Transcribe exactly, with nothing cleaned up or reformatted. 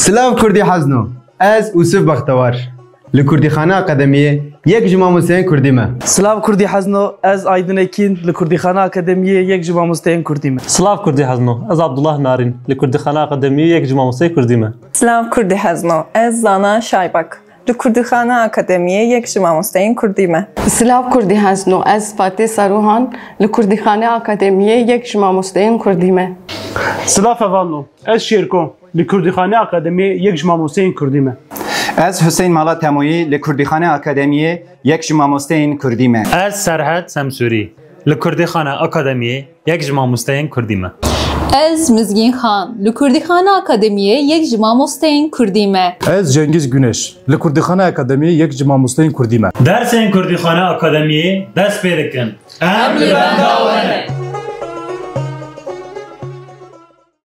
Silav Kurdî hezno. Ez Ûsif Bextewar. Li Kurdîxane Akademiyê yek ji mamosteyên Kurdî me. Silav Kurdî hezno. Ez Aydin Ekîn. Li Kurdîxane Akademiyê yek ji mamosteyên Kurdî me. Silav Kurdî hezno. Ez Abdullah Narîn. Li Kurdîxane Akademiyê yek ji mamosteyên Kurdî me. Silav Kurdî hezno. Ez Zana Şaybak. Li Kurdîxane Akademiyê yek ji mamosteyên Kurdî me. Silav Kurdî hezno. Ez Fatê Saruhan. Li Kurdîxane Akademiyê yek ji mamosteyên Kurdî me. Silav hevalno. Ez Şêrko. Li Kurdîxane Akademiyê yek ji mamosteyên Kurdî me. Ez Huseyîn Mala Temoyî. Li Kurdîxane Akademiyê yek ji mamosteyên Kurdî me. Ez Serhed Semsûrî. Li Kurdîxane Akademiyê yek ji mamosteyên Kurdî me. Ez Mizgîn Xan. Li Kurdîxane Akademiyê yek ji mamosteyên Kurdî me. Ez Cengiz Güneş. Li Kurdîxane Akademiyê yek ji mamosteyên Kurdî me. Dersên Kurdîxane Akademiyê dest pê dikin. Em li benda we ne.